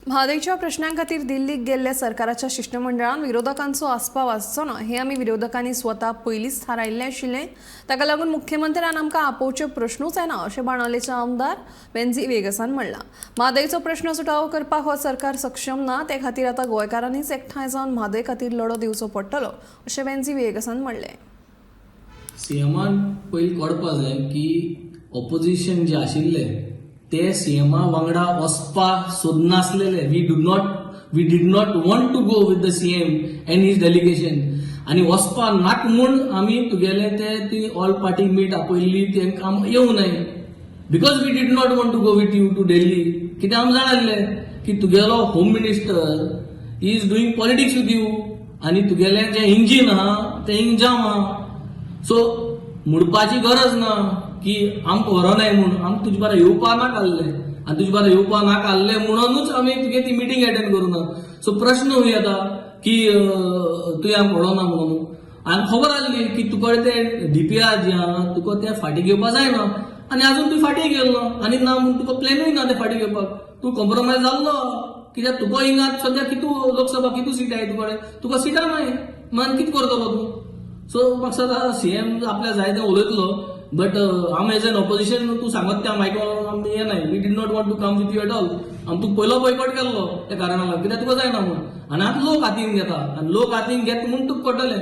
म्हादयच्या प्रश्नां खातीर दिल्लीक गेल्ल्या सरकाराच्या शिश्टमंडळान विरोधकांचो आस्पाव आसचो ना हें आमी विरोधकांनी स्वता पयलींच थारायिल्लें आशिल्लें. ताका लागून मुख्यमंत्र्यान आमकां आपोवचे प्रश्नूच येना अशें बाणावलेचे आमदार वेन्झी वेगसान म्हणलां. म्हादयचो प्रश्न सुटावो करपाक हो सरकार सक्षम ना, ते खातीर आतां गोंयकारांनीच एकठांय जावन म्हादय खातीर लढो दिवचो पडटलो अशें वेन्झी वेगसान म्हणलें. सीएमान पयलीं कळपा जाय की ऑपोजिशन जे आशिल्ले ते सीएमा वांगडा वचपा सोदनासलेले. We did not want to go with the CM and his delegation. आनी वचपा नाक म्हूण आमी तुगेले ते ती ऑल पार्टी मीट आपयल्ली, तेंकां आम येवं नाय, because we did not want to go with you to Delhi. कित्याक आमी जाणा आसले की तुगेलो home minister is doing politics with you आनी तुगेलें जें इंजीन आहा तें हिंग जाम आहा. सो म्हणपाची गरज ना की आमकां व्हरोनाय म्हूण. आमकां तुजे बारा येवपा नाका आसलें आनी तुजे बारा येवपा नाका आसलें म्हणूनच आमी तुगे ती मिटींग एटेंड करूं ना. सो प्रश्न हुंय येता की तुवें आमकां व्हरोना म्हणून. आनी खबर आसली की तुका ते डीपीआर जे आहा, तुका ते फाटीं घेवपा जायना आनी अजून तूं फाटीं गेलो ना आनी ना म्हूण तुका प्लॅनूय ना ते फाटीं घेवपाक. तूं कॉम्प्रोमायज जाल्लो, कित्याक तुका हिंगा सद्या कितू लोकसभा, कितू सिटां आहाय तुकडे? तुका सिटां नाय, मागीर कितें करतलो तूं? सो म्हाका दिसता सीएम आपल्या जाय तें उलयतलो, बट आम एज एन ऑपोजिशन तूं सांगत तें आम आयकोन आमी येनाय. We did not want to come with you at all. आमी तुका पयलो बॉयकॉट केल्लो त्या कारणाक लागून, कित्याक तुका जायना म्हूण. आनी आतां लोक हातीन घेता आनी लोक हातीन घेता म्हूण तुका कळटलें.